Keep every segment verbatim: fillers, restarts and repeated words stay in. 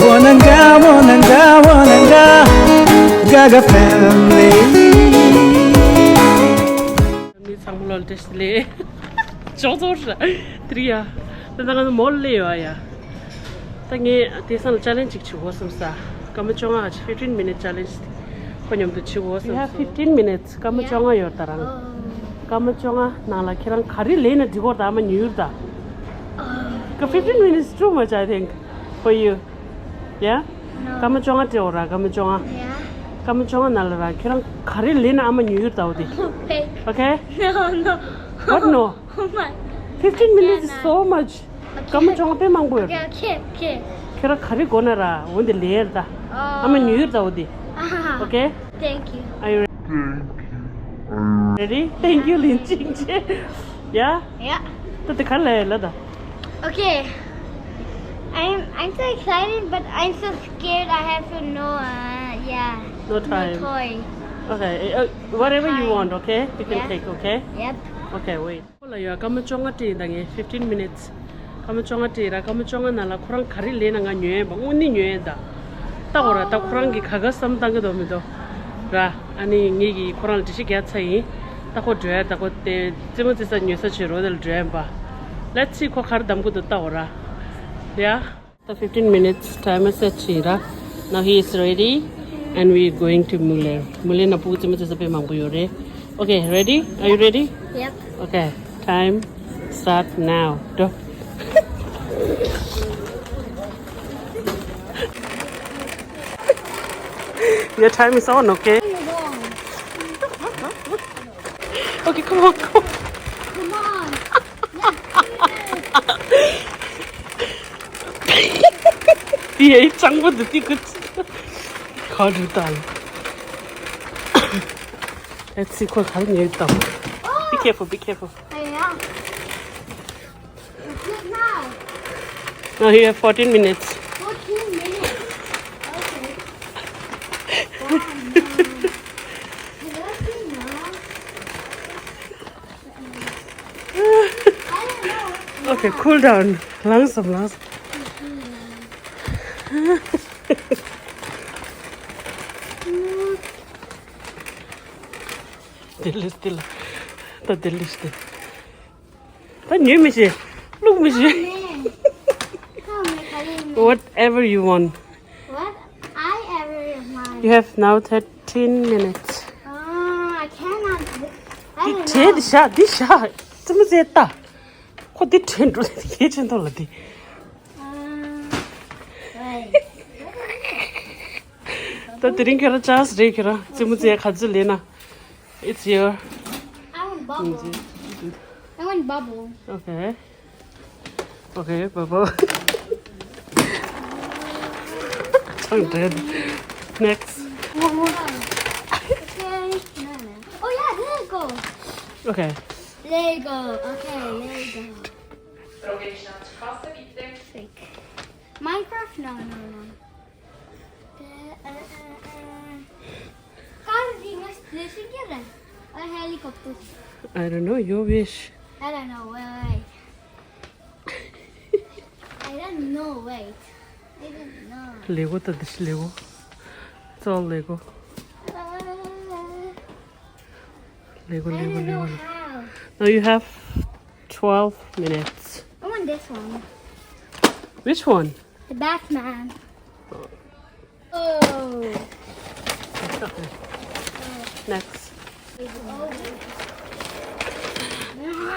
Wananga, wananga, wananga, Gaga family. མི་ཚང་མ་ལོ་བཀྲ་ཤིས་བདེ་ལེགས། ཅོག་ཙོ་ར། དེ་རིང་ཡ། ད་ལྟ་ང་ཚོ་མོལ་ལ་ཡོད་ཡ། ད་ངས་དེང་སང་ལ་ཅ་ལེན་ཇི་ཅིག་བྱེད་དགོས་བསམ་ས། སྐར་མ་བཅོ་ལྔ་ཅིག fifteen minute challenge ཁོ་མཉམ་དུ་བྱེད་དགོས་བསམ་སོང་། You have fifteen minutes. སྐར་མ་བཅོ་ལྔ་ཡོད་ད་རང་། སྐར་མ་བཅོ་ལྔ་ནང་ལ་ཁྱེད་རང་ག་རེ་ལས་ན་འགྲིག་གོ། ད་མ་ཉུལ་ད། Fifteen minutes too much, I think, for you. Yeah? No. སྐར་མ་བཅོ་ལྔ་སྤྲད་འོ་ར། སྐར་མ་བཅོ་ལྔ། Yeah. སྐར་མ་བཅོ་ལྔ་ནང་ལ་ར་ཁྱེད་རང་ག་རེ་ལས་ན་ཨ་མ་ཉུལ་ད་འོ་དེ། Fake. Okay? No, no. What, no? Oh my. Fifteen minutes is so much. Okay. སྐར་མ་བཅོ་ལྔ་དཔེ་མང་པོ་ཡོད། Okay, okay, okay. ཁྱེད་རང་ག་རེ་དགོས་ན་ར་འོ་འདི་ལས་ད། Oh. ཨ་མ་ཉུལ་ད་འོ་དེ། Ah. Okay? Thank you. Are you ready? Thank you, Lin Ching Che. Yeah? Yeah. ད་དེ་ག་ལས་ལ་ད། Okay. I'm I'm so excited, but I'm so scared. I have to know. Uh, yeah. No time. My toy. Okay. Uh, whatever you want, okay? You can take, okay? Yep. Okay, wait. ཁོ་ལ་ཡོད། སྐར་མ་བཅོ་ལྔ་སྤྲད་ཡིན་ད་ངས། fifteen minutes. སྐར་མ་བཅོ་ལྔ་སྤྲད་ཡིན་ར། སྐར་མ་བཅོ་ལྔ་ནང་ལ་ཁོ་རང་ག་རེ་ལས་ན་ང་ཉོ་ཡིན་པ། དངོས་གནས་ཉོ་ཡིན་ད། ལྟ་འོ་ར། ད་ཁོ་རང་གིས་ག་ག་བསམ་བཏང་གི་འདུག་མི་འདུག་ར། ཨ་ནི་ངེད་ཀྱིས་ཁོ་རང་ལ་འགྲེལ་བཤད་རྒྱག་ཚར་ཡིན། ད་ཁོ་འགྲོ་ཡ། ད་ཁོ་དེ་རྩེད་མོ་རྩེ་ས་ཉོ་ས་བྱེད་རོགས་དེ་ལ་འགྲོ་ཡིན་པ། Let's see ཁོ་ག་རེ་གདམ་གི་འདུག་ལྟ་འོ་ར། Yeah. The fifteen minutes timer set བྱས་ར། Now he is ready and we are going to Muller. Muller ན་ཕྲུ་གུ་རྩེད་མོ་རྩེ་ས་དཔེ་མང་པོ་ཡོད་རེད། Okay, ready? Are you ready? Yep. Okay, time start now. Go. Your time is on, okay? Okay, come on, come on. Come on. དེ་ཡི་གཙང་པོ་འདི་དེ་ཀུ་ཅི་ག་རུ་དང་། Let's see ཁོ་ག་རེ་ཉོས་དང་། Be careful, be careful. Hey, yeah. Good now. Now you have fourteen minutes. Fourteen minutes. Okay. Wow, no. Let's see now. Okay, cool down. ལངས་སོང་། ལངས་སོང་། དེ་ལས་དེ་ལ། ད་དེ་ལས་དེ། ད་ཉོས་མི་ཤེས། བླུགས་མི་ཤེས། Whatever you want. What? I ever want. You have now thirteen minutes. Ah, I cannot. I don't know. དེ་བྱས་དེ་བཞག་དེ་བཞག་རྩེད་མོ་རྩེ་ལྟ། ཁོ་དེ་དྲན་འགྲོ་དེ་གལ་ཆེན་ཐོག་ལ་དེ། Ah, right. ད་དེ་རིང་ཁྱོད་རང་chance རེད། ཁྱོད་རང་རྩེད་མོ་རྩེ་ག་ཚོད་ལས་ན། It's your. I want bubble. I want bubble. Okay. Okay, bubble. ཚང་འདྲེན། Next. Okay. Oh yeah, Lego. Okay. Lego. Okay, Lego. Fake. Minecraft? No, no, no. Car, we must listen here. A helicopter. I don't know, your wish. I don't know, wait, wait. I don't know, wait. I don't know. Lego ད་འདི་ཤི་Lego. It's all Lego. Uh, Lego, I Lego, don't know Lego. How. Now you have twelve minutes. I want this one. Which one? The Batman. Oh. Next.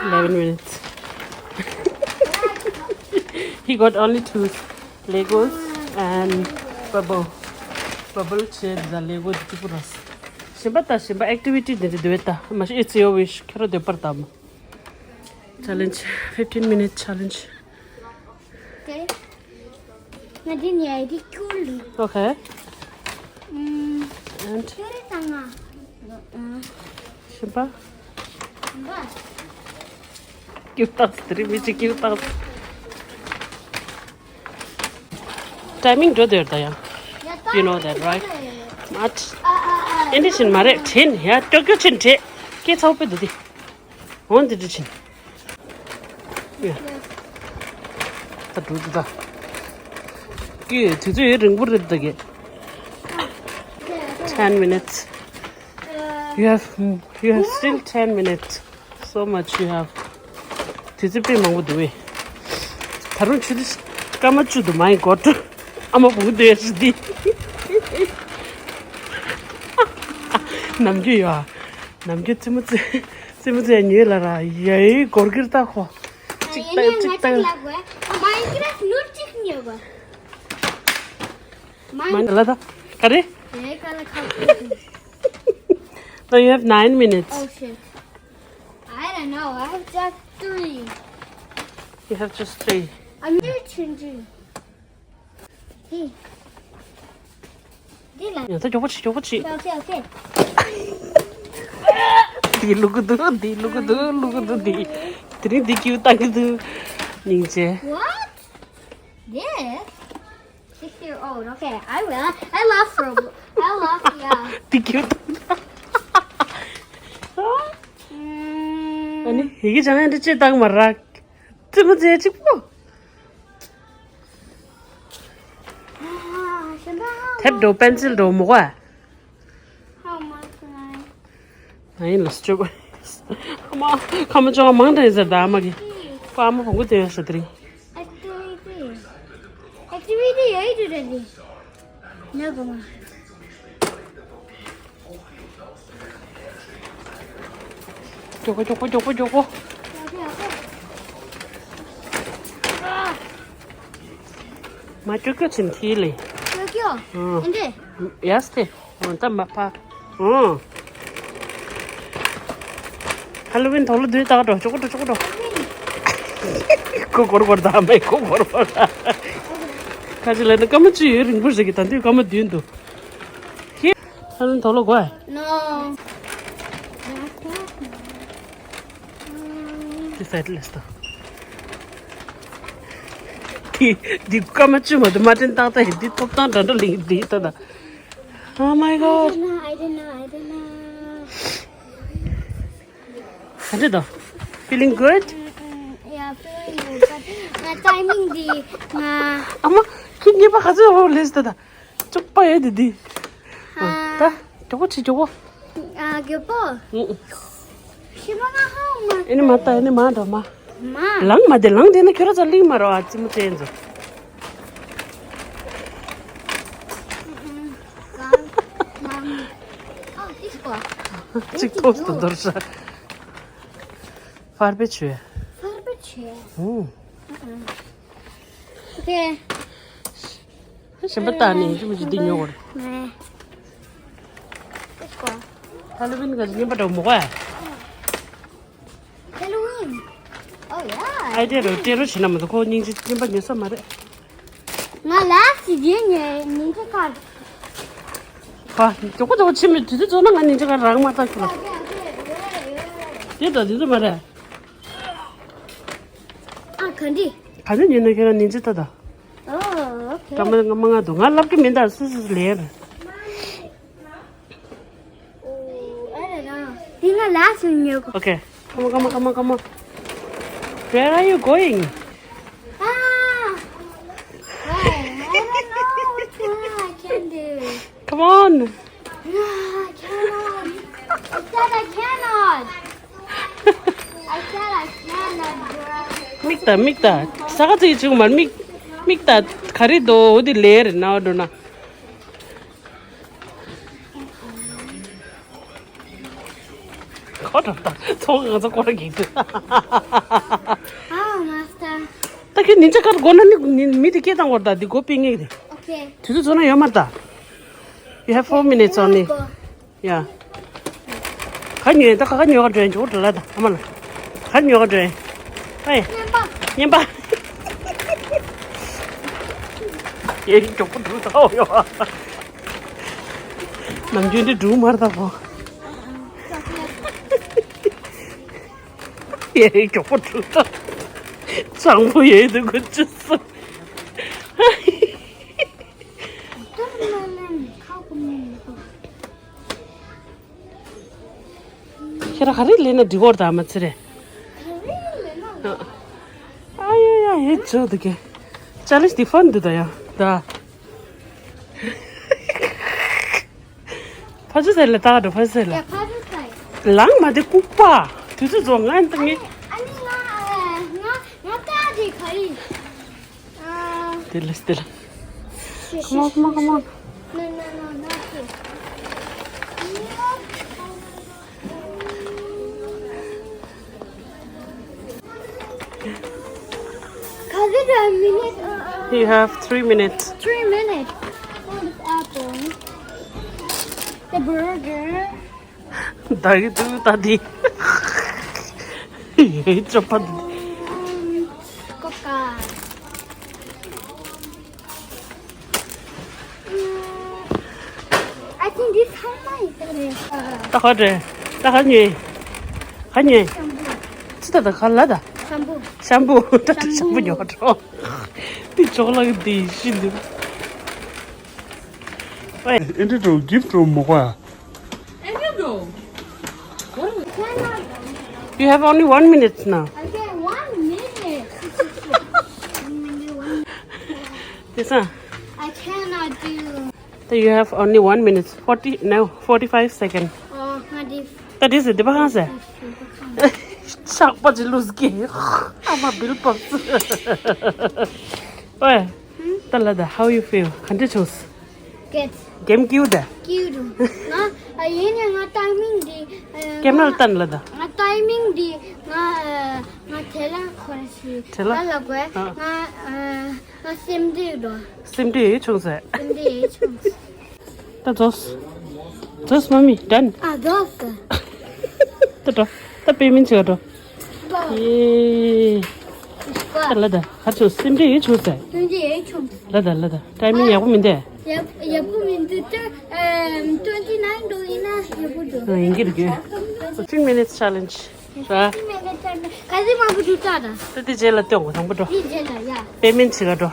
Eleven minutes. He got only two. Legos and bubble. Bubble བྱས་ད་Lego དེ་གཅིག་པུ་རག་སོང་། གཞན་པ་ད་གཞན་པ་activity དེ་འདྲ་འདུག་ད། མ་གཞི་it's your wish. ཁྱོད་རང་འདོད་པར་གདམ། Challenge, fifteen minute challenge. Okay. ང་འདི་ནས་རི་ཀུལ། Okay. ཨུམ། And? ཁྱོད་རེ་ད་ང་། ཨུམ། གཞན་པ། གཞན་པ། སྐྱིད་ཏག་ཏག་རི་མི་གཅིག་སྐྱིད་ཏག་ཏག Timing འགྲོ་འདོད་ད་ཡང་། You know that, right? Much. ཨ་ཨ་ཨ། ཨེ་འདི་བཞིན་མ་རེད། དྲན་ཡ། ཀྱོ་ཀྱོ་ཆེན་དྲན། སྐད་ཚ་པོ་དཔེ་འདུག་དེ། འོ་འདི་འདྲ་ཆེན། ཡ། ད་འགྲོ་འདུག་ད། ཀྱི་དུས་ཚོད་ཡོད་རིང་པོ་རེད་ད་གི། Ten minutes. You have, you have still ten minutes. So much you have. དུས་ཚོད་དཔེ་མང་པོ་འདུག་བས། ད་རུང་ཆུ་དུས་སྐར་མ་བཅུ་འདུག་མ་ཡིན་གོ་ཨ་མ་བུ་འདོད་ཞིག་འདི། ནམ་རྒྱུན་ཡོད་ཨ། ནམ་རྒྱུན་རྩེད་མོ་རྩེ། རྩེད་མོ་རྩེ་ཉོས་ལ་ར་ཡའི་སྒོར་སྒེར་ལྟ་ཁོ། གཅིག་ལྟ་གཅིག་ལྟ། Minecraft ནོར་གཅིག་ཉོས་གོ་མ་ལ་ད། ག་རེ། Now you have nine minutes. Oh shit. I don't know. I have just three. You have just three. I'm new changing. Hey. Dila. ཡང་ད་མགྱོགས་པོ་བྱེད། མགྱོགས་པོ་བྱེད། Okay, okay. འདི་བླུག་གི་འདུག་འདི་བླུག་གི་འདུག་བླུག་གི་འདུག་འདི། དེ་རིང་འདི་ཀྱིས་བཏང་གི་འདུག་སྙིང་རྗེ། What? This? Six year old. Okay, I will. I love Roblox. I love, yeah. འདི་ཀྱིས་བཏང་། ཨ་ནི་ཡི་གེ་སྦྱང་ཡ་འདི་ཅི་བཏང་མ་རག་རྩེད་མོ་རྩེ་གཅིག་པོ། དེབ་འགྲོ་པན་སིལ་འགྲོ་མོ་ག How much can I? ཨ་ཡིན་ལ་སྤྱོད་པ། ཁ་མ་ཁ་མ་ཅོ་མང་དྲགས་ཟེར་ད་ཨ་མ་གི། ཁོ་ཨ་མ་བོང་གུ་དེ་ཡོད་ས་དེ་རིང་། Activity. Activity ཡོད་དུ་རེད་ནི། ན་གོ་མ། མགྱོགས་པོ་མགྱོགས་པོ་མགྱོགས་པོ་མགྱོགས་པོ། མ་ཀྱོ་ཀྱོ་ཆེན་ཐི་ལེ། ཀྱོ་ཀྱོ། ཨང་། ཨེ་འདྲེ། ཡས་ཏེ། འོ་ད་མ་ཕ། ཨང་། ཧ་ལོ་ཝིན་དོག་ལོ་དུས་ད་འགྲོ་ཅོག་འགྲོ་ཅོག་འགྲོ། ཁོ་སྒོར་སྒོར་ད་མེ་ཁོ་སྒོར་སྒོར་ད། ཁ་ཅིག་ལ་ནི་སྐར་མ་བཅུ་ཡོད་རིང་པོ་ཞིག་གི་ད་དུས་སྐར་མ་བདུན་འདུག་ཧེ། ཧ་ལོ་ཝིན་དོག་ལོ་གོ་ཨ། No. འདི་སའི་ལེས་ཏོ། འདི་འདི་སྐར་མ་བཅུ་མ་དུ་མ་དྲན་ཏག་ཏག་ཡིན་འདི་ཐོབ་ཐང་འདྲ་འདྲ་ལིང་འདི་ལྟ་ད། Oh my god. I don't know, I don't know, I don't know. ག་འདྲ་དང་། Feeling good? Mm, mm, yeah, feeling good. But my timing འདི་ང་། ཨ་མ། ཁྱོད་ངེས་པ་ག་ཚོད་འོ་ལེས་ཏོ་ད། ཅོག་པ་ཡོད་དེ་འདི། ཨ། ད། མགྱོགས་པོ་བྱེད་མགྱོགས་པོ། ཨ། མགྱོགས་པོ། ཨུ། ཤི་མ་ང་ཧང་མ། ཨེ་ནི་མ་ད་ཨེ་ནི་མ་འགྲོ་མ། མ། ལངས་མ་དེ་ལངས་དེ་ན་ཁྱོད་ར་ཚ་ལིང་མ་རོ་ཨ་ཙི་མོ་ཅན་ཚོ། གཅིག་ཐོག་ཏུ་འདོར་ཤག་ཕར་པེ་ཆོས། ཕར་པེ་ཆོས། ཨུ། ཨུ། ཨུ། ཨོ་ཁེ། ཞིམ་པ་བཏང་ནས་ཅི་མི་ཅི་འདི་ཉོ་བར། ཧ་ལོ་ཝིན་ག་ཉིན་པ་འདྲ་མོ་ག Halloween. Oh yeah. ཨའི་ཌི་ཡ་རོ་ཏེ་རོ་ཞིག་ན་མ་གཏོགས་ཁོ་སྙིང་རྗེ་ཉིན་པ་ཉོ་ས་མ་རེད། ང་ལ་སི་རྗེས་ཉེ་ཉིན་ཅི་ཁར། ཧ། མགྱོགས་པོ་མགྱོགས་པོ་ཕྱིན་མི་དུས་ཚོད་རྫོགས་ན་ང་ཉིན་ཅི་ཁར་རག་མ་ཐག་ཁྱོད་ལ། དེ་ད་དུས་ཚོད་མ་རེད། ཨ་ག་འདྲི། ག་འདྲི་ཉོས་ན་ཁྱོད་ལ་ཉིན་ཅི་ད་ད། Oh, okay. སྐར་མ་སྐར་མ་ལྔ་འདུག་ང་ལབ་ཀྱི་མིན་ད་སུ་སུ་སུ་ལེར། Oh, I don't know. འདི་ང་ལ་སུ་ཉོ་གོ Okay. Come on, come on, come on, come on. Where are you going? Ah! Why? I don't know what I can do. Come on. No, I cannot. I said I cannot. I said I cannot, bro. མིག་ད་མིག་ད། ས་ག་ཚིག་ཅིག་མར་མིག་མིག་ད། ག་རེ་འདུག་འོ་དེ་ལེར་ན་འགྲོ་ན། ཁོ་འགྲོ་ད། ཚོང་ང་ཚོ་སྐོར་གྱིས་འདུག Oh, master. ད་ཁྱོད་ཉིན་ཅི་ཁར་སྒོ་ན་ནི་མི་དེ་སྐད་བཏང་བར་ད་འདི་སྒོ་ཕྱེ་ངེས་དེ། Okay. དུས་ཚོད་རྫོགས་ན་ཡོད་མ་རེད་ད། You have four minutes only. Go. Yeah. ག་ཉོས་ད་ག་ག་ཉོས་ག་འགྲོ་ཡིན་ཇོ་འགྲོ་ལ་ད་ཨ་མ་ལ། ག་ཉོས་ག་འགྲོ་ཡིན། ཨེ། ཉན་པ། ཉན་པ། ཡེ་ཡི་མགྱོགས་པོ་འགྲོ་ད་ཨོ་ཡོ། ནམ་རྒྱུན་འདི་འགྲོ་མར་ད་བོ། ཡེ་ཡི་མགྱོགས་པོ་འགྲོ་ད། གཙང་པོ་ཡེ་འདི་ཁོ་ཅི་སོ། ཁྱེད་རང་ག་རེ་ལས་ན་འགྲིག་གོ་ར་ད་མ་ཚེ་རེད། ཨ་ཡ་ཡ་ཡེ་ཇོ་འདི་གེ་ཅ་ལེ་ཇི་འདི་ཕོན་འདི་ད་ཡ་ད། ཕ་ཚུ་ཟེར་ལ་ཏག་འགྲོ་ཕ་ཚུ་ཟེར་ལ། ཡ་ཕ་ཚུ་ཟེར། ལང་མ་དེ་ལྐུགས་པ། དུས་ཚོད་རྫོགས་ང་ཡིན་ཏང་ངེ། ཨ་ནི་ང་ང་ང་ཏག་དེ་ག་ཡིན། དེ་ལ་དེ་ལ། Come on, come on, come on. No, no, no, not here. Can I do a minute? Uh, You have three minutes. Three minutes. Oh, this apple. The burger. ད་གི་དུ་ད་དི། ཡེ་ཅོ་པ་དི། Um, Coca. Mm, I think this how much is it? Uh, ད་ག་རེད། ད་ག་ཉོས། ག་ཉོས། ཅི་ད་ད་ག་ལ་ད། ཤམ་པུ། ཤམ་པུ། ད་ད་ཤམ་པུ་ཉོ་འགྲོ། དི་ཅོག་ལ་གི་དི་ཤི་འདུག་ཨེ་འདྲ་འགྲོ་གིབ་འགྲོ་མོ་ག You have only one minute now. Okay, one minute. This one. I cannot do. So you have only one minute, forty, no, forty-five seconds. Oh, not if. That is it. ཆག་པ་ཅི་ལུས་ཀྱི། ཨ་མ་བིལ་པོ། ཨོ། ད་ལ་ད། How you feel? ག་འདྲ་བྱུང་། Good. གེམ་སྐྱིད་ད། སྐྱིད་འདུག་ང་ཨ་ཡིན་ནའི་ང་ཊའི་མིང་འདི་ཨ་ཀེམ་ར་ལ་བལྟས་ལ་ད། ང་ཊའི་མིང་འདི་ང་ཨ་ང་དེ་ལ་ཁོ་ར་ཞིག་དེ་ལ། ང་ལ་དགོས། ཨ། ང་ཨ་ང་སེམས་འདྲི་འགྲོ། སེམས་འདྲི་བྱུང་ཟེར། སེམས་འདྲི་བྱུང་། ད་ཛོས། ཛོས་མ་མི་ཌན། ཨ་ཛོས། ད་འགྲོ། ད་པེ་མེན་ཊི་བྱེད་ག་འགྲོ། ཡེ། ད་ལ་ད་ག་ཚོད་སེམས་ཁྲལ་ཡོད་བྱུང་ཟེར། སེམས་ཁྲལ་ཡོད་བྱུང་། ལ་ད་ལ་ད་ཊའི་མིང་ཡག་པོ་མི་འདུག་ཡག་ཡག་པོ་མི་འདུག་ད་ཨམ་twenty nine འགྲོ་ཡིན་ན་ཡག་པོ་འདུག་ཨ་ཡིན་གྱི་རེད་གྱི། fifteen minutes challenge ར། ག་ཚོད་མང་པོ་འདུག་ད་ད། ད་དེ་རྗེས་ལ་སྟོན་དགོས། དང་པོ་འགྲོ། དེ་རྗེས་ལ་ཡ། པེ་མེན་ཊི་བྱེད་ག་འགྲོ།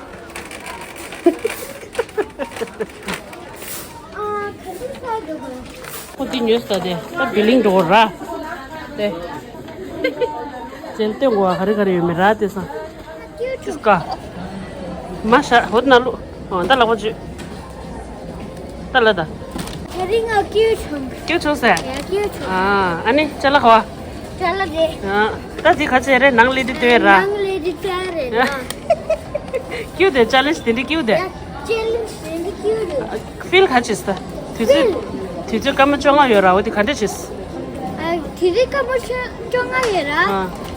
ཨ་ག་ཚོད་ས་འགྲོ་དགོས། ཁོ་དེ་ཉོས་ས་དེ་ད་བི་ལིང་འགྲོ་ར། དེ། རྗེས་ལ་སྟོན་དགོས་པ་ག་རེ་ག་རེ་ཡོད་མེད་ར་དེ་སང་། ཀྱུ་ཀ་མ་ཤ་ཧོད་ན་ལུ། ཨོ་ད་ལག་པ་བཅུ། ད་ལ་ད། དེ་རིང་ང་ཀྱུ་བྱུང་། ཀྱུ་བྱུང་ཟེར། ཡ་ཀྱུ་བྱུང་། ཨ་ཨ་ནི་ཅ་ལག་ག་བ། ཅ་ལག་རེད། ཨ་ད་དེ་ག་ཚད་རེད། ནང་སླེབས་དུས་སྟོན་ར། ནང་སླེབས་དུས་སྟོན་རེད་ན། ཀྱུ་དེ་ཅ་ལེན་ཇི་དེ་འདྲ་ཀྱུ་དེ། ཡ་ཅ་ལེན་ཇི་དེ་འདྲ་ཀྱུ་རེད། ཕིལ་ག་ཅིས་ད། དུས་ཚོད། ཕིལ། དུས་ཚོད་སྐར་མ་བཅོ་ལྔ་ཡོད་ར། འོ་དེ་ག་འདྲ་ཅིས། ཨ་དུས་ཚོད་སྐར་མ་བཅོ་བཅོ་ལྔ་ཡོད་ར། ཨ།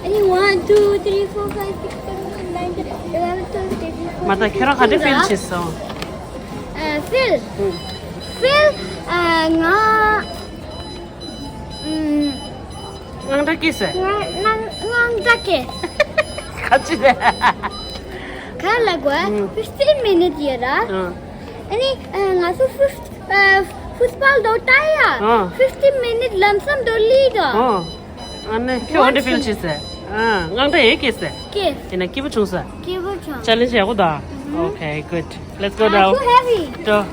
ཨ་ནི་one two three four five six seven eight nine ten eleven twelve thirteen fourteen མ་ད་ཁྱོད་རང་ག་འདྲ་ཕིལ་བྱེད་སོང་། ཨ་ཕིལ། ཕིལ། ཨ་ང་། ཨུམ། དངངས་སྐྲག་སྐྱེས་སོང་། ང་དངངས་དངངས་སྐྲག་སྐྱེས། ག་ཅི་རེད། ག་ལ་གོ་ཨུམ། fifteen minute ཡོད་ར། ཨ། ཨ་ནི་ཨ་ང་ཚོ་ཕུས་ཨ་ཕུས་པལ་དོ་ལྟ་ཡ། ཨ། fifteen minute ལམ་སང་དོ་ལི་དོ། ཨ། ཨ་ནི་ཁྱོད་འདི་ཕིལ་བྱེད་སོང་། ཨ། དངངས་སྐྲག་ཡོད་སྐྱེས་སོང་། སྐྱེས། ཡིན་ན་སྐྱིད་པོ་བྱུང་སོང་། སྐྱིད་པོ་བྱུང་། ཅ་ལེན་ཇི་ཡག་པོ་དང་། ཨུ་ཧུམ། Okay, good. Let's go ཨ་down. Too heavy. འགྲོ།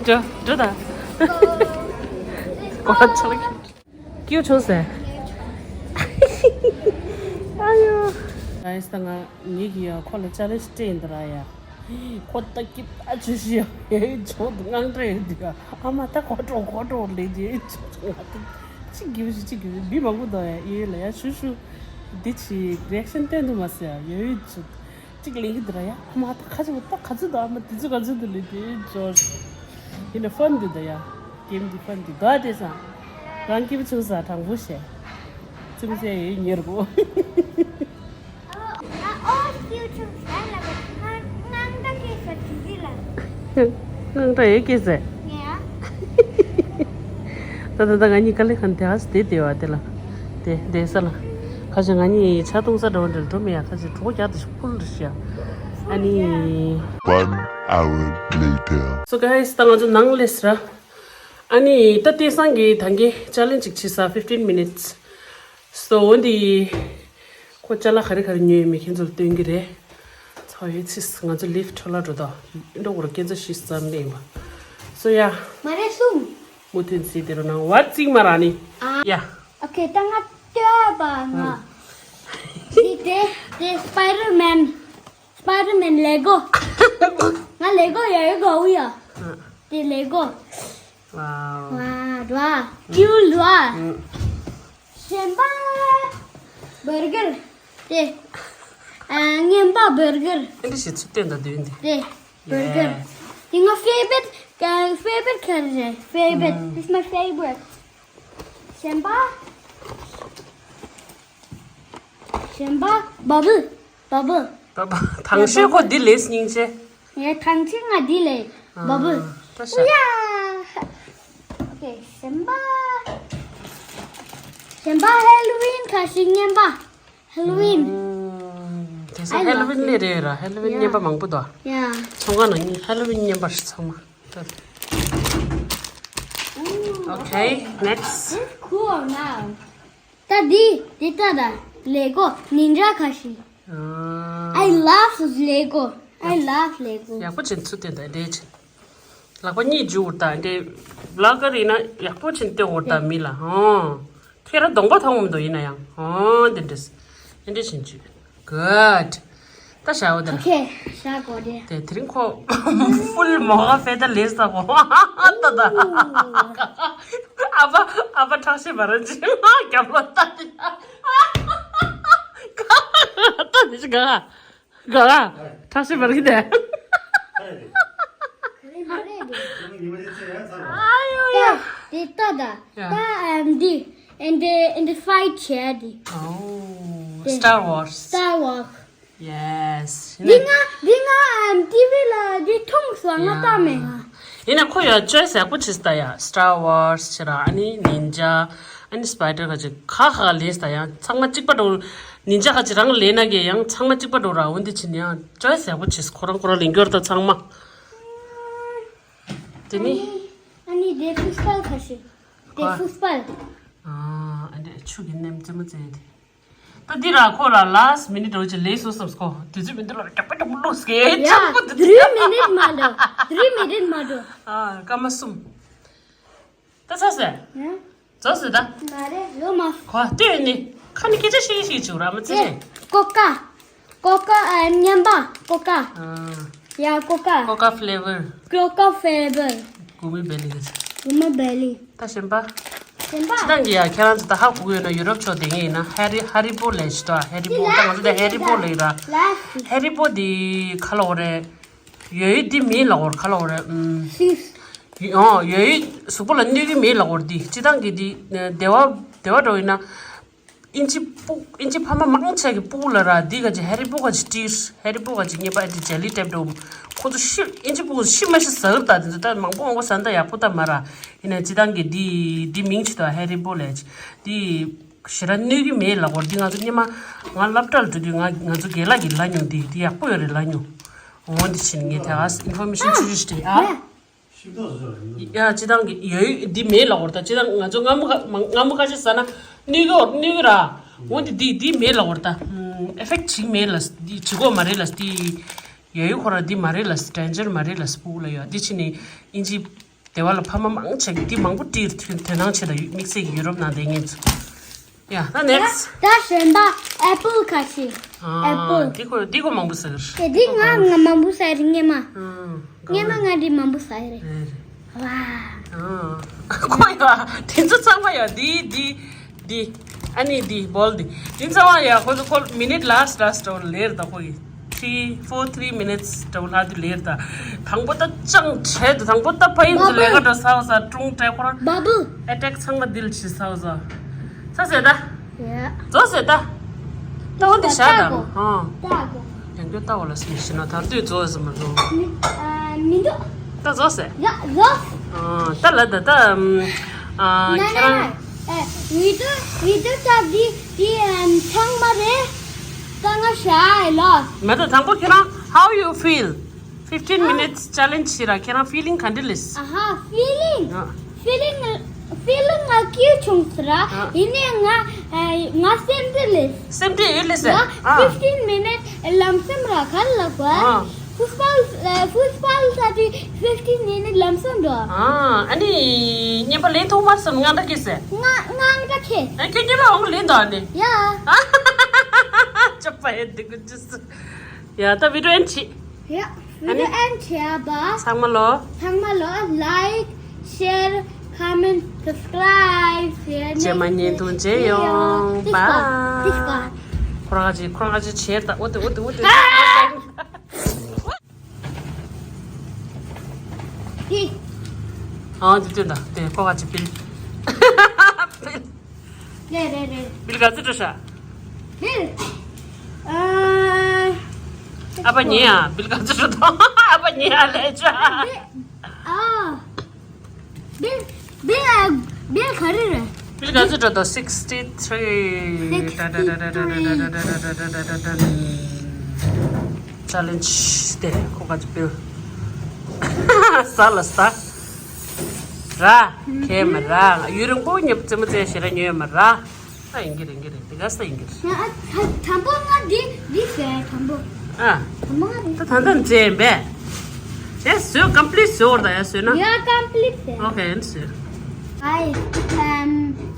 འགྲོ་འགྲོ་དང་། Go. སྐྱིད་པོ་བྱུང་སོང་། ཨ་ཡོ། ཨ་ཡིས་ད་ང་ངེད་ཀྱིས་ཡ་ཁོ་ལ་ཅ་ལེན་ཇི་སྤྲད་ཡིན་ད་ར་ཡ། ཁོ་ད་སྐྱིད་པ་བྱོས་ཤི་ཡ། ཡའི་ཇོ་དང་དངངས་སྐྲག་ཡོད་དུས་ཨ་མ་ད་གོ་འགྲོ་གོ་འགྲོ་ལས་ཀྱི་ཇོ་ང་ད་ཅི་གིས་ཤི་ཅི་གིས་ཤི་མི་མང་པོ་འདུག་ཡ། ཡའི་ལ་ཡ་ཞུ་ཞུ་འདི་ཅི་རི་ཨེག་ཤན་སྟོན་འདུག་མ་ཟེར་ཡ། ཡའི་ཇོ་གཅིག་ལེན་གི་འདུག་ར་ཡ། ཨ་མ་ད་ཁ་ཅིག་ད་ག་ཚོད་འདུག་ཨ་མ་དེ་ཚོད་ག་ཚོད་འདུག་ལས་དེ་ཇོ། ཡིན་ན་ཕན་འདུག་ད་ཡ། གེམ་འདི་ཕན་འདུག་ད་དེ་སང་། རང་སྐྱིད་པོ་བྱུང་ས་དྲང་པོ་བཤད། ཙིམ་ཟས་ཡོད་ཉེར་གོ། ཨ་ཨོ་སྐྱིད་བྱུང་ས་ལ་ང་ང་ང་ད་སྐྱིད་ས་དེ་དེ་ལ། ང་ད་ཡོད་སྐྱིད་ས། ངས་ཨ། ད་ད་ད་ང་གཉིས་ཀ་ལེ་ཁན་དེ་ཨ་སི་དེ་དེ་བ་དེ་ལ། དེ་དེ་ས་ལ། ཁ་ཅིག་ང་གཉིས་ཆ་གཏོང་ས་འགྲོ་འདྲ་འགྲོ་མི་ཡ། ཁ་ཅིག་གྲོགས་རྒྱག་ཏུ་ཕུལ་རེ་ཤི་ཡ། ཨ་ནི། One hour later. So guys, ད་ང་ཚོ་ནང་སླེབས་ར། ཨ་ནི་ད་ལྟས་སང་གི་ད་གིན་ཅ་ལེན་ཇི་ཅིག་བྱེད་ས་fifteen minutes. So འོ་འདི་ཁོ་ཅ་ལག་ག་རེ་ག་རེ་ཉོས་ཡོད་མེད་ཁྱེད་ཚོར་སྟོན་གི་རེད། ཚ་བའི་ཚིས་ང་ཚོ་ལིཕ་འཕྲོ་བརླག་འགྲོ་དོ། འགྲོ་གོ་ར་སྐད་ཆ་ཤི་ཙམ་ནས་ཡིན་པ། So yeah. མ་རེད་གསུམ། མུ་མཐུད་བྱས་དེ་རུ་ནང་བར་རྩིག་མ་ར་ནི། ཨ། Yeah. Okay, ད་ང་ལྟོས་པ་ང་། ཨ། འདི་དེ་དེ་སྤའི་ཌར་མེན། སྤའི་ཌར་མེན་ལེ་གོ། ང་ལེ་གོ་ཡ་ཡོད་གོ་ཡ། ཨ། དེ་ལེ་གོ། Wow. Wow, wow. Cute, wow. ཨུམ། གཞན་པ་བར་གར། དེ། ཨ། རྔན་པ་བར་གར། ཨེ་འདྲ་ཞིག་ཚུར་བསྟན་དང་བསྟན་དེ། དེ། བར་གར། Yeah. དེ་ང་favorite ཨ། favorite character། Favorite. ཨུམ། It's my favorite. གཞན་པ། གཞན་པ་bubble. Bubble. Bubble. དང་ཤོས་ཁོ་འདི་ལས་སྙིང་རྗེ། ཡ། དང་ཤོས་ང་འདི་ལས། ཨ། Bubble. ད་ཤ། ཡ། Okay, གཞན་པ། གཞན་པ་Halloween ཁ་ཤས་རྔན་པ། Halloween. ཨུམ། དེ་ཚོ་I love Halloween ལས་རེད་ར། Halloween རྔན་པ་མང་པོ་འདུག་ཡ། ཚོང་ཁང་ནང་རྔན་Halloween རྔན་པ་རེད་ཚང་མ། Okay, next. Cool now. ད་འདི་འདི་ལྟ་ད། Lego Ninja ཁ་ཤས། ཨ། I love Lego. I love Lego. ཡག་པོ་བྱས་ཚུར་བསྟན་དང་འདྲེས་བྱས། ལག་པ་གཉིས་འཇུ་འུར་དང་འདྲེས། ལག་ཀ་རིག་ན་ཡག་པོ་བྱས་བསྟན་འུར་དང་མི་ལ། ཧོ། ཁྱེད་རང་གདོང་པ་མཐོང་མི་འདུག་ཡིན་ན་ཡང་། ཧོ། འདི་འདྲས། འདི་འདྲས་བྱས་འཇུ། Good. ད་བཞག་འོ་ད། Okay, བཞག་གོ་དེ། དེ་དེ་རིང་ཁོ་full མོ་ཧ་ཕེ་ད་ལེས་ད་གོ། ད་ད། ཨ་ཕ་ཨ་ཕ་ཁྲག་ཤེད་བ་ར་ཅི་ང་རྒྱབ་ལོ་ད་དེ། ད་དེ་ཅི་ག་ག་ཁྲག་ཤེད་བ་ར་གི་དེ། ཨ་ཡོ་ཡ། དེ་ལྟ་ད། Yeah. ད་ཨམ་འདི། and the and the fight བྱས་འདི། Oh, དེ། Star Wars. Star Wars. Yes. འདི་ང་འདི་ང་ཨམ་ཊི་ཝི་ལ་འདི་མཐོང་སོང་ང་ལྟ་མེད་ང་། ཡིན་ན་ཁོ་ཡ་choice ཡག་པོ་བྱས་ད་ཡ། Star Wars བྱས་ར། ཨ་ནི་Ninja། ཨ་ནི་Spider ཁ་ཅིག་ཁ་ཁ་ལས་ད་ཡ། ཚང་མ་གཅིག་པ་འགྲོ། Ninja ཁ་ཅིག་རང་ལས་ན་གི་ཡང་ཚང་མ་གཅིག་པ་འགྲོ་ར། འོན་ཏེ་ཕྱིན་ཡང་choice ཡག་པོ་བྱས། ཁོ་རང་ཁོ་རང་ལེན་རྒྱུར་ད་ཚང་མ། དེ་ནི། ཨ་ནི་དེ་ཕུས་པལ་ཁ་ཤས། དེ་ཕུས་པལ། ཨ་ཨ་འདྲ་ཆུ་གི་ནེམ་ཙེ་མོ་ཙེ་དེ། ད་འདི་ར་ཁོ་ལ་last minute འོ་ཅི་ལས་སོ་བསམ་སྐོ། དུས་ཚོད་མི་འདུག་ལ་རྒྱག་པ་འདྲ་མོ་ལོག་སྐད་ཡ། ཆག་པོ་འདུག three minute མ་འགྲོ། three minute མ་འགྲོ། ཨ་སྐར་མ་གསུམ། ད་ཚ་ཟེ། ཡ། རྫོགས་ཟེ་ད། མ་རེད་ལོ་མ། གོ་ལྟོས་ནི། ཁ་ནི་སྐད་ཆ་ཤིག་ཤིག་བྱུང་ར་མ་ཚེ། ཀོ་ཀ། ཀོ་ཀ་ཨ་ཉམས་པ་ཀོ་ཀ་ཨ། ཡ་ཀོ་ཀ་ཀོ་ཀ་flavor། ཀོ་ཀ་flavor། གུ་མི་བེ་ལི་གི་ཚེ། གུ་མི་བེ་ལི། ད་གཞན་པ། གཞན་པ། ཅི་ད་གི་ཡ་ཁྱེད་རང་ཚོ་ད་ཧ་གོ་གི་ཡོད་ན་ཡུ་རོབ་ཕྱོགས་དེ་ངས་ཡིན་ན་ཧེ་རི་ཧེ་རི་པོ་ལས་ཤི་ཏོ་ཧེ་རི་པོ། ད་ང་ཚོ་ད་ཧེ་རི་པོ་ལས་ར། ཧེ་རི་པོ་དེ་ག་ལ་འོ་རེད། ཡོ་ཡོ་འདི་མེད་ལ་འོར་ག་ལ་འོ་རེད། ཨུམ། ཤིས། ཡོ་ཡོ་ཡོ་གཟུགས་པོ་ལ་གནོད་ཀྱི་མེད་ལ་འོར་འདི་སྤྱི་བཏང་གི་འདི་བདེ་བ་བདེ་བ་འགྲོ་ཡིན་ན། ཨིན་ཇི་ཕྲུག་ཨིན་ཇི་ཕ་མ་མང་ཆེ་གི་ཕྲུ་གུ་ལ་ར་འདི་ག་ཅི་ཧེ་རི་པོ་ག་ཅི་ཏིར་ཧེ་རི་པོ་ག་ཅི་ངེས་པ་འདི་ཇེ་ལི་ཊེབ་འགྲོ། ཁོ་ཚོ་ཤི་ཨིན་ཇི་ཕྲུ་གུ་ཤི་མ་ཤི་ཟ་གི་ར། ད་འདི་ཚོ་ད་མང་པོ་མང་པོ་ཟ་ན་ད་ཡག་པོ་ད་མ་ར། ཡིན་ན་སྤྱི་བཏང་གི་འདི་འདི་མིང་ཅི་ད་ཧེ་རི་པོ་ལས་འདི། ཞེ་དྲག་གནོད་ཀྱི་མེད་ལབ་ཀྱི་ཡོད་རེད། འདི་ང་ཚོ་སྔོན་མ་ང་སློབ་གྲྭ་ལ་འགྲོ་དུས་ང་ང་ཚོ་རྒན་ལགས་ཀྱིས་ལབ་མྱོང་། འདི་འདི་ཡག་པོ་ཡོད་རེད་ལབ་མྱོང་། འོ་འདི་ཕྱིན་ངས་དེ་ག་ཨིན་ཕོར་མེ་ཤན་ཅིག་ཞུས་ཏེ་ཨ། ཡ་སྤྱི་བཏང་གི་ཡོད་འདི་མེད་ལབ་ཀྱི་ཡོད་རེད། ད་སྤྱི་བཏང་ང་ཚོ་སྔ་མོ་ཁ་མ་སྔ་མོ་ཁ་ཤས་ཟ་ན་གནོད་ཀྱི་ཡོད་གནོད་ཀྱི་ར། འོ་འདི་འདི་འདི་མེད་ལབ་ཀྱི་ཡོད་རེད། ད་ཨེ་ཕེག་བྱེད་མེད་ལ་འདི་བྱེད་ཀྱི་ཡོད་མ་རེད་ལ། འདི་ཡོད་ཡོད་ཁོ་ར་འདི་མ་རེད་ལ། ཌེན་ཇར་མ་རེད་ལ། སྤུ་གུ་ལ་ཡོད་འདི་ཕྱིན་ནས་ཨིན་ཇི། སྡེ་བ་ལ་ཕ་མ་མང་ཆེ་གིས་འདི་མང་པོ་བྲིས་དོན་དོན་དང་ཆེ་དང་དམིགས་བསལ་གྱི་ཡུ་རོབ་ནང་བསྡད་མཁན་ཚོ། ཡ་ད་next། ད་གཞན་པ་ཨེ་པལ་ཁ་ཤས། ཨེ་པལ། འདི་ཁོ་འདི་ཁོ་མང་པོ་ཟེར། དེ་འདི་ང་ང་མང་པོ་ཟ་རེད་སྔོན་མ། སྔོན་མ་ང་འདི་མང་པོ་ཟ་རེད། ཝ། ཁོ་ཡ་དེ་ཚོ་ཚང་མ་ཡ་འདི་འདི། འདི། ཨ་ནི་འདི་བོལ་འདི། འདི་ཚང་མ་ཡ་ཁོ་ཚོ་ཁོ་མི་ནིཊ་ལཱསི་ཊི་ལཱསི་ཊི་འགྲོ་ལེར་ད་ཁོ་ཡི། three four three minutes འགྲོ་ལྷག་འདི་ལེར་ད། དང་པོ་ད་ཅང་བྲེལ་འདུག་དང་པོ་ད་ཕ་ཡིན་ཚོ་ལས་ཀ་འགྲོ་ཚར་ས་ཀྲུང་ཀྲེ་ཁོ་རང་། བ་བུ། ཨེ་ཊེག་ཚང་མ་འདི་ལ་བྱེད་ཚར་ས། ཚ་ཟེར་ད། ཡ། རྫོགས་ཟེར་ད། ད་འོ་འདི་བཞག་ད། ཧང་། ཡང་སྐྱོ་ལྟ་བ་ལ་སུ་ཡིན་ཞེ་ན་ད་ལྟོས་རྫོགས་ཟེར་མ་རྫོགས། མི་མི་འདུག་ད་རྫོགས་ཟེར། ཡ་རྫོགས། ད་ལ་ད་ད། ཁྱེད་རང་། ཨེ། བི་ཌི་ཡོ་བི་ཌི་ཡོ་ད་འདི་འདི་ཚང་མ་རེད། ད་ང་ཞག་ལོ། མེད་ད་དང་པོ་ཁྱེད་རང་how you feel fifteen minutes challenge ཞིག་ར་ཁྱེད་རང་ཕི་ལིང་ག་འདྲ་ལེས། ཨ་ཧ་ཕི་ལིང་། ཕི་ལིང་ཕི་ལིང་ང་སྐྱིད་བྱུང་ཟེར་ར། ཡིན་ནའི་ང་ང་སེམས་ཁྲལ་ལེས། སེམས་ཁྲལ་ཡོད་ལེས་ཟེར། ཡ་ཨ། fifteen minute ལམ་སེམས་ར་ག་ལ་གོ། ཨ། ཕུས་པལ་ཕུས་པལ་ས་དུས་fifteen minute ལམ་སེམས་འགྲོ། ཨ་ཨ་ནི་ཉན་པ་ལེན་ཐུབ་མ་སོང་ང་འདྲ་ཁེ་ཟེར། ང་ང་འདྲ་ཁེ། ཨ་ཁྱེད་ཉན་པ་འོང་ལེན་དོ་ཨ་ནི། ཡ། ཅོ་པ་ཡེ་འདི་གུ་ཅི་སུ། ཡ་ད་བི་ཌི་ཡོ་ཨེན་ཌི་བྱེད། ཡ། ཨ་ནི། བི་ཌི་ཡོ་ཨེན་ཌི་བྱས་པ། ཚང་མ་ལོ། ཚང་མ་ལོ་ལའིཀ། Share, comment, subscribe. རྗེས་མ་བརྙན་ཐུང་མཇལ་ཡོང་། Bye. Bye. ཁོ་རང་ཅིག་ཁོ་རང་ཅིག་བྱས་ད། འོ་དེ་འོ་དེ་འོ་དེ། ཨང་དེ་དེ་འདྲ་དེ་ཁོ་ག་ཅིག་པིལ། པིལ། རེད་རེད་རེད། པིལ་ག་ཚོད་འགྲོ་ཤག་པིལ། ཨ། ཨ་ཕ་ཉེ་ཡ། པིལ་ག་ཚོད་འགྲོ་དང་། ཨ་ཕ་ཉེ་ཡ་ལས་ཅག་ཨ། པིལ། པིལ། པིལ་ག་རེ་རེད། པིལ་ག་ཚོད་འགྲོ་དང་། sixty three། Sixty three། Challenge དེ་ཁོ་ག་ཅིག་པིལ། ས་ལ་ས། ར། ཁེ་མ་ར། ཡུན་རིང་པོ་ཉེ་རྩེད་མོ་རྩེ་ཞེ་ར་ཉོས་མ་ར། ས་ཡིན་གྱི་རེད་ཡིན་གྱི་རེད། དེ་ག་ས་ཡིན་གྱི་རེད། ང་ཨ་ད་དང་པོ་ང་འདི་འདི་ཟེར་དང་པོ། ཨ། དང་པོ་ང་འདི། ད་ད་ད་རྩེ་ཡིན་པས། ཡ་བཟོས་complete བཟོས་བར་ད་ཡ་བཟོས་ན། ཡ་complete ཟེར། Okay ཡིན་བཟོས། ཨའི་ཨམ་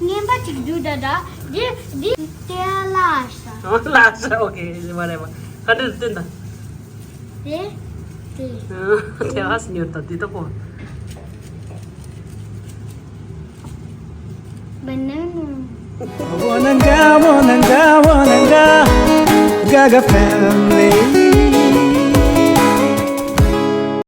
ངན་པ་ཅིག་འདུག་ད་ད་འདི་འདི་དེ་ལ་ཤ། ལ་ཤ། Okay མ་རེད་མ། ག་འདྲ་རེད་སྟོན་ད། དེ། དེ། དེ་ཨ་སི་ཉོར་ད་དེ་ད་གོ། Banana. Wananga, wananga, wananga, Gaga family.